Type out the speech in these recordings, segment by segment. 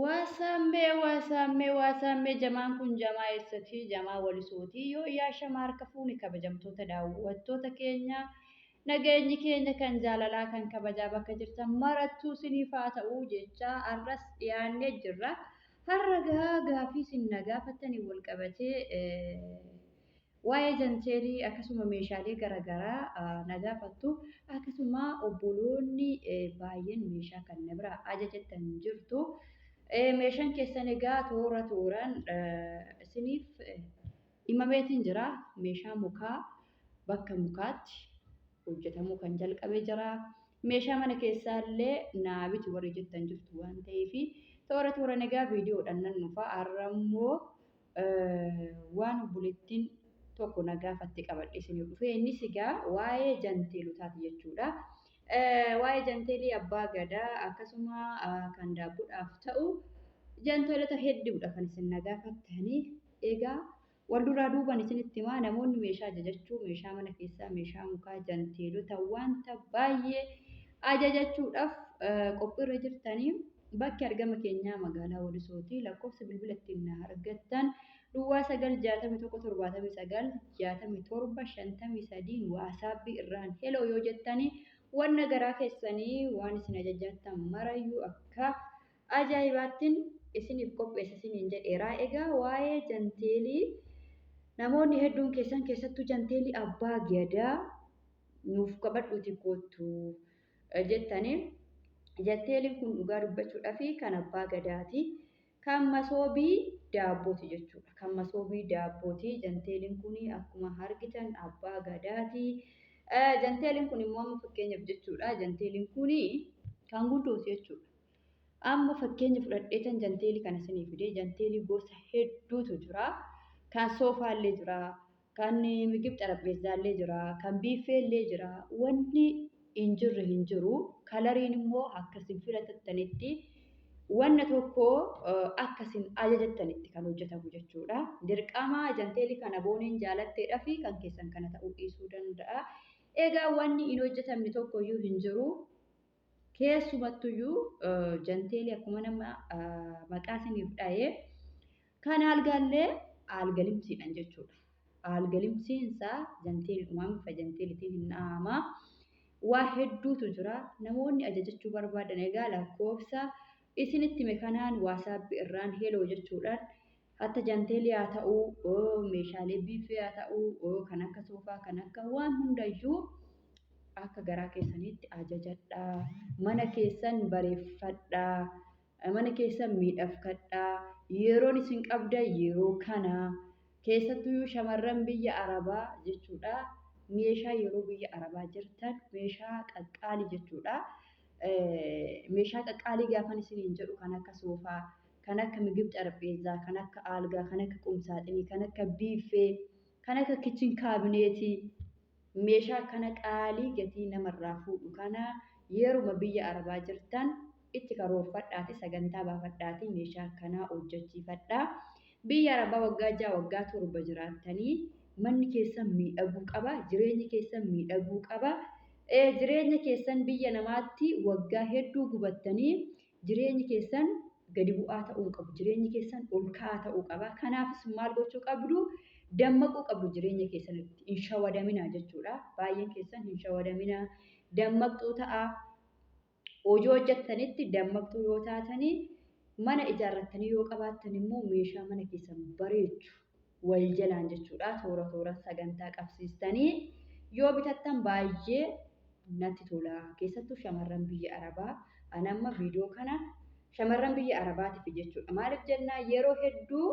Waasaammee waasaammee waasaammee jamaan kun jamaa eessatii jamaa walisootii yoo yaa harka fuuni kabajamtoota daawwattoota keenya nageenyi keenya kan jaalalaa kan kabajaa bakka jirtan marattuu isiniif haa ta'uu jecha har'as dhiyaannee jirra. Har'a gaa gaafii isin na gaafattanii wal qabatee waa'ee janteelii akkasuma meeshaalee garaagaraa na gaafattu akkasuma obboloonni baay'een meeshaa kan na biraa ajajattan jirtu. Meeshaan keessan egaa toora tooraan isiniif himameetiin jira. Meeshaa mukaa bakka mukaatti hojjetamuu kan jalqabee jira. Meeshaa mana keessaallee naa biti warri jettan jirtu waan ta'eef toora tooraan egaa viidiyoodhaan nan dhufa. Har'a immoo waan obboleettiin tokko na gaafatte qabadhe isiniif dhufe. Innis egaa waa'ee janteelotaati jechuudha. Waa'ee janteelii abbaa gadaa akkasuma kan daabboodhaaf ta'u janteelota hedduudha kan isin na gaafattanii. Egaa wal duraa duubaan isinitti himaa namoonni meeshaa ajajachuu, meeshaa mana keessaa, meeshaa mukaa, janteelota wanta baay'ee ajajachuudhaaf qophiirra jirtanii bakki argama keenyaa magaalaa Walisooti. Lakkoofsa bilbila ittiin na argattan duwwaa 9 61 79 67 53 waasaabbii irraan heloo yoo jettanii wanna garaa keessanii waan isin ajajattan marayyuu akka ajaa'ibaattiin isiniif qopheessa isiniin jedheera. Egaa waa'ee janteelii namoonni hedduun keessan keessattuu janteelii abbaa gadaa nuuf qabadhuuti koottu jettanii janteeliin kun dhugaa dubbachuudhaaf kan abbaa gadaati. Kan masoobii daabbooti jechuudha. Kan masoobii daabbooti. Janteeliin kun akkuma argitan abbaa gadaati. Janteeliin kun immoo amma fakkeenyaaf jechuudha. Janteeliin kun kan gundooti jechuudha. Amma fakkeenya fudhadheetan janteelii kana isinii fide. Janteelii gosa hedduutu jira. Kan soofaallee jira. Kan migib xarapheezzaallee jira. Kan biiffeellee jira. Wanni hin jirre hin jiru. Kalariin immoo akka isin filatattanitti wanna tokko akka isin ajajattanitti kan hojjetamu jechuudha. Dirqama janteelii kana booneen jaalatteedhaa fi kan keessan kana ta'uu dhiisuu danda'a. Egaa wanni hin hojjetamne tokkoyyuu hin jiru. Keessumattuyyuu janteelii akkuma nama maqaa isiniif dha'ee kan algaallee algalimsiidhaan jechuudha. Algalimsiinsaa janteeliidhumaan bifa janteeliitiin hin dhahama. Waa hedduutu jira. Namoonni ajajachuu barbaadan egaa lakkoofsa isinitti hime kanaan waasaappi irraan heloo jechuudhaan hatta janteelii haa ta'uu, meeshaalee biiffee haa ta'uu, kan akka soofaa, kan akka waan hundayyuu akka garaa keessaniitti ajajadhaa. Mana keessan bareeffadhaa. Mana keessan miidhagfadhaa. Yeroon isin qabdan yeroo kana. Keessattuu shamarran biyya Arabaa jechuudha. Meeshaa yeroo biyya Arabaa jirtan meeshaa qaqqaalii jechuudha. Meeshaa qaqqaalii gaafan isiniin jedhu kan akka soofaa, kan akka migib xarapheezzaa, kan akka algaa, kan akka qumsaaxinii, kan akka biiffee, kan akka kichin kaabineetii meeshaa kana qaalii gatii namarraa fuudhu kana yeruma biyya Arabaa jirtan itti karoorfadhaati sagantaa baafadhaati meeshaa akkanaa hojjechiifadhaa. Biyya Arabaa waggaa 6 waggaa 7 jiraattanii manni keessan miidhaguu qaba. Jireenyi keessan miidhaguu qaba. Jireenya keessan biyya namaatti waggaa hedduu gubattanii jireenyi keessan gadi bu'aa ta'uu hin qabu. Jireenyi keessan ol ka'aa ta'uu qaba. Kanaafis maal gochuu qabdu? Dammaquu qabdu jireenya keessanitti. Hin shawadaminaa jechuudha. Baay'een keessan hin shawadaminaa. Dammaqxuu ta'aa. Hojii hojjettanitti dammaqxuu yoo taatanii mana ijaarrattanii yoo qabaattan immoo meeshaa mana keessan bareechu wal jalaan jechuudha. Toora toora sagantaa qabsiistanii yoo bitattan baay'ee natti tola. Keessattuu shamarran biyya Arabaa. Ani amma viidiyoo kana shamarran biyya Arabaatiif jechuudha. Maaliif jennaan yeroo hedduu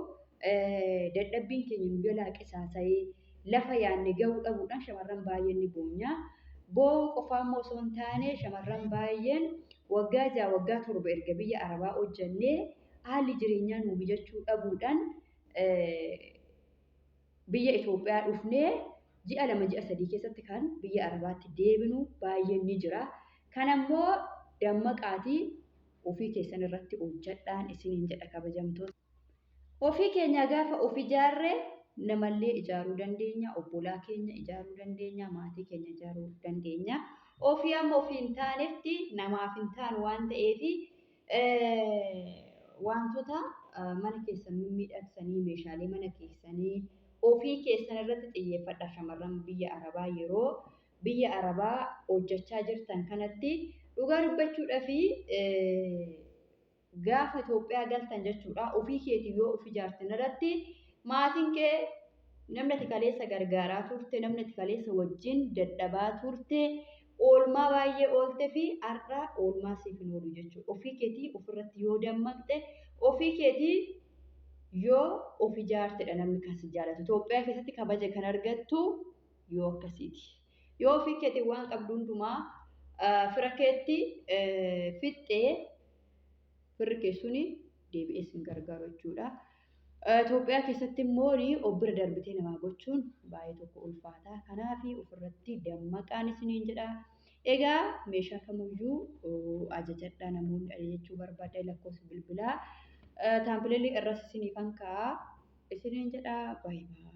dadhabbiin keenya nu jalaa qisaasa'ee lafa yaadne gahuu dhabuudhaan shamarran baay'een ni boonya. Boo'uu qofaa immoo osoo hin taane shamarran baay'een waggaa 6 waggaa 7 erga biyya Arabaa hojjannee haalli jireenyaa nuu mijachuu dhabuudhaan biyya Itoophiyaa dhufnee ji'a 2 ji'a 3 keessatti kan biyya Arabaatti deebinu baay'een ni jira. Kanammoo dammaqaatii ofii keessan irratti hojjedhaan isiniin jedha kabajamtoota. Ofii keenya gaafa of ijaarre namallee ijaaruu dandeenya, obbolaa keenya ijaaruu dandeenya, maatii keenya ijaaruu dandeenya. Ofii amma ofii hin taanetti namaaf hin taanu waan ta'eef Wantoota mana keessan mimmiidhagsanii, meeshaalee mana keessanii ofii keessan irratti xiyyeeffadha. Shamarran biyya Arabaa yeroo biyya Arabaa hojjechaa jirtan kanatti dhugaa dubbachuudhaa fi gaafa Itoophiyaa galtan jechuudha, ofii keetii yoo of ijaartan irratti maatiin kee, namni ati kaleessa gargaaraa turte, namni ati kaleessa wajjin dadhabaa turte, oolmaa baay'ee oolte fi har'a oolmaa siif hin oolu jechuudha. Ofii keetii ofirratti yoo dammaqxe, ofii keetii yoo of ijaartedha namni kan si jaalatu. Itoophiyaa keessatti kabaja kan argattu yoo akkasiiti. Yoo ofii keetii waan qabdu hundumaa fira keetti fixxee, firri kee suni deebi'ee sin gargaaru jechuudha. Itoophiyaa keessatti immoo of bira darbitee namaa gochuun baay'ee tokko ulfaata. Kanaaf ofirratti dammaqaan isiniin jedha. Egaa meeshaa kamiyyuu ajajadhaa, namoonni ajajachuu barbaadan lakkoofsa bilbilaa thumbnailii irras isiniifan kaa'a isiniin jedha. Baay'ee baay'ee.